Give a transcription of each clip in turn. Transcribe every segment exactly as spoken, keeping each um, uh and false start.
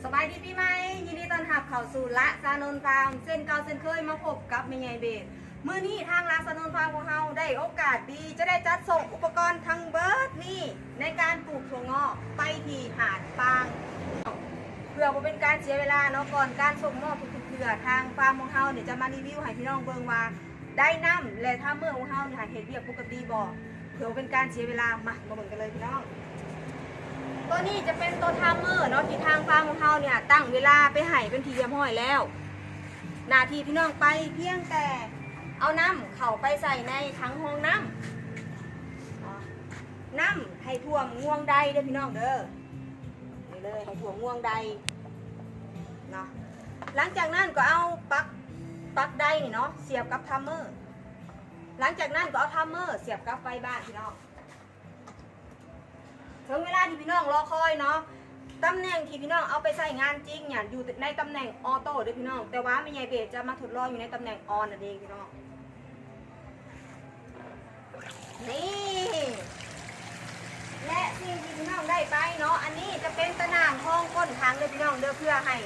สบายดีปีใหม่ ยินดีต้อนรับเข้าสู่ละสานนท์ฟาร์ม เช่นเก่าเช่นเคยมาพบกับแม่ใหญ่เบส มื้อนี้ทางละสานนท์ฟาร์มของเราได้โอกาสดีจะได้จัดส่งอุปกรณ์ทั้งเบิดนี้ในการปลูกถั่วงอกไปที่หาดปาง เพื่อบ่เป็นการเสียเวลาเนาะ ก่อนการส่งมอบทุกๆเทื่อ ทางฟาร์มของเราเนี่ยจะมารีวิวให้พี่น้องเบิ่งว่า ได้น้ำและทามเมอร์ของเราเนี่ยเฮ็ดเวียกปกติบ่ เพื่อบ่เป็นการเสียเวลา มามาเบิ่งกันเลยพี่น้อง ตัวนี้จะเป็นตัวทามเมอร์เนาะ ที่ทางฟาร์มของเราเนี่ยตั้งเวลาไปให้เป็นที่เรียบร้อยแล้ว หน้าที่พี่น้องไปเพียงแต่เอาน้ำเข้าไปใส่ในถังรองน้ำเนาะ น้ำให้ท่วมงวงไดเด้อพี่น้องเด้อ นี่เลย ให้ท่วมงวงไดเนาะ หลังจากนั้นก็เอาปลั๊ก ปลั๊กไดนี่เนาะ เสียบกับทามเมอร์ หลังจากนั้นก็เอาทามเมอร์เสียบกับไฟบ้านพี่น้อง ถึงเวลาที่พี่น้องรอคอยเนาะ ตำแหน่งที่พี่น้องเอาไปใช้งานจริงเนี่ยอยู่ในตำแหน่งออโต้เด้อพี่น้อง แต่ว่าแม่ใหญ่เบสจะมาทดลองอยู่ในตำแหน่งออนนั่นเองพี่น้อง นี่ และสิ่งที่พี่น้องได้ไปเนาะ อันนี้จะเป็นตะนางรองก้นถังเด้อพี่น้องเด้อ เพื่อให้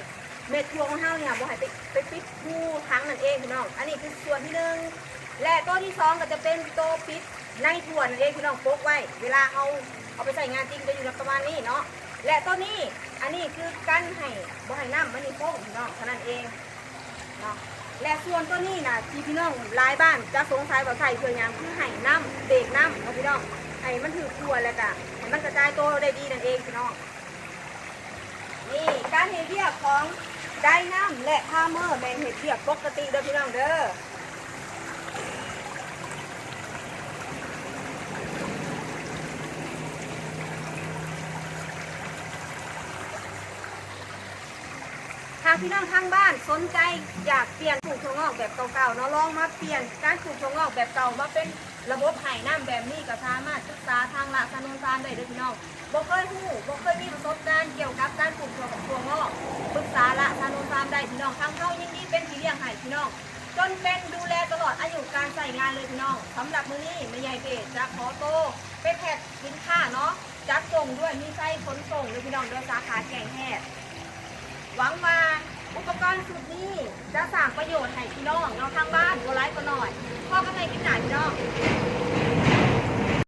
เม็ดถั่วของเราเนี่ยบ่ให้ไปไปปิดรูถังนั่นเองพี่น้อง อันนี้คือส่วนที่หนึ่ง และตัวที่สองก็จะเป็นตัวปิดในถั่วนั่นเองพี่น้อง ปกไว้ เวลาเราเอาไปใช้งานจริงจะอยู่ประมาณนี้เนาะ และตัวนี้ อันนี้คือกันให้บ่ให้น้ำมันนี่ฟงพี่น้อง เท่านั้นเอง เนาะ และส่วนตัวนี้นะที่พี่น้องหลายบ้านจะสงสัยว่าใส่เพื่อหยัง คือให้น้ำเบรกน้ำเนาะพี่น้อง ให้มันถืกตัวแล้วก็ให้มันกระจายตัวได้ดีนั่นเองพี่น้อง นี่การเฮ็ดเวียกของไดน้ำและทามเมอร์แม่นเฮ็ดเวียกปกติเด้อพี่น้องเด้อ หากพี่น้องทางบ้านสนใจอยากเปลี่ยนปลูกถั่วงอกแบบเก่าๆเนาะ ลองมาเปลี่ยนการปลูกถั่วงอกแบบเก่ามาเป็นระบบให้น้ำแบบนี้ก็สามารถปรึกษาทางละสานนท์ฟาร์มได้เด้อพี่น้อง บ่เคยรู้ บ่เคยมีประสบการณ์เกี่ยวกับการปลูกถั่ว ถั่วงอก ปรึกษาละสานนท์ฟาร์มได้พี่น้อง ทางเฮายินดีเป็นพี่เลี้ยงให้พี่น้อง จนเป็นดูแลตลอดอายุการใช้งานเลยพี่น้อง สำหรับมื้อนี้แม่ใหญ่เบสจะขอโตไปแพ็คสินค้าเนาะ จัดส่งด้วย มีไฟขนส่งเลยพี่น้อง โดยสาขาแก่งแฮด หวังว่าอุปกรณ์ชุดนี้จะสร้างประโยชน์ให้พี่น้องเนาะ ทางบ้านบ่หลายก็น้อย พอกันใหม่คลิปหน้าพี่น้อง